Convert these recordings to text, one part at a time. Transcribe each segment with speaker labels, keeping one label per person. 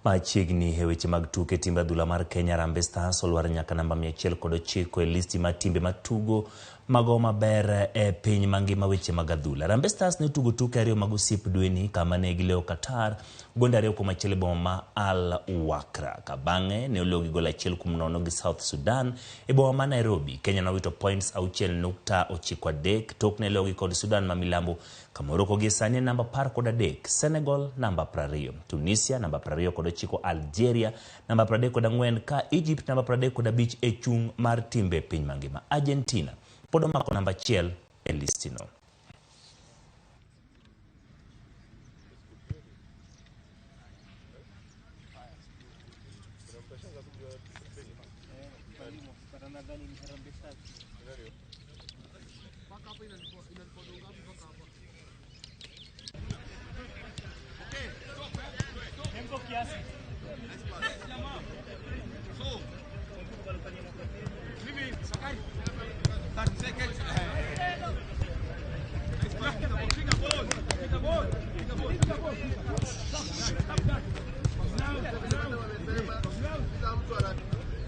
Speaker 1: Machiegni e weche mag tuke, timbe adhula mar Kenya Harambee Stars olwar nyaka namba 109 e listi mar timbe matugo mago maber e piny mangima weche mag adhula. Harambee Stars ne otugo tuke ariyo mag osiep dweni kama ne gilewo Qatar gonde 2-1 e boma ma Al Wakra. Ka bang'e ne ologi gol 1-0 gi South Sudan e boma ma Nairobi. Kenya nowito points 6.93 tok ne logi kod Sudan ma milambo ka Morocco gie sani e namba 13, Senegal namba 20, Tunisia namba 29, Algeria namba 34 ka Egypt namba 35 e chung' mar timbe piny mangima. Argentina pod omako namba 1 e listino.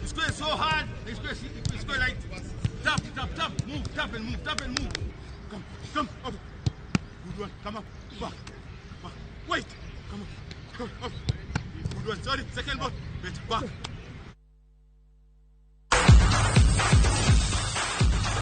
Speaker 2: It's going so hard. It's going like tap, tap, tap, move, tap and move, tap and move. Come, come, up. Good one. Come up, back, back. Wait. Come up, come up. Good one. Sorry, second ball. Wait, back.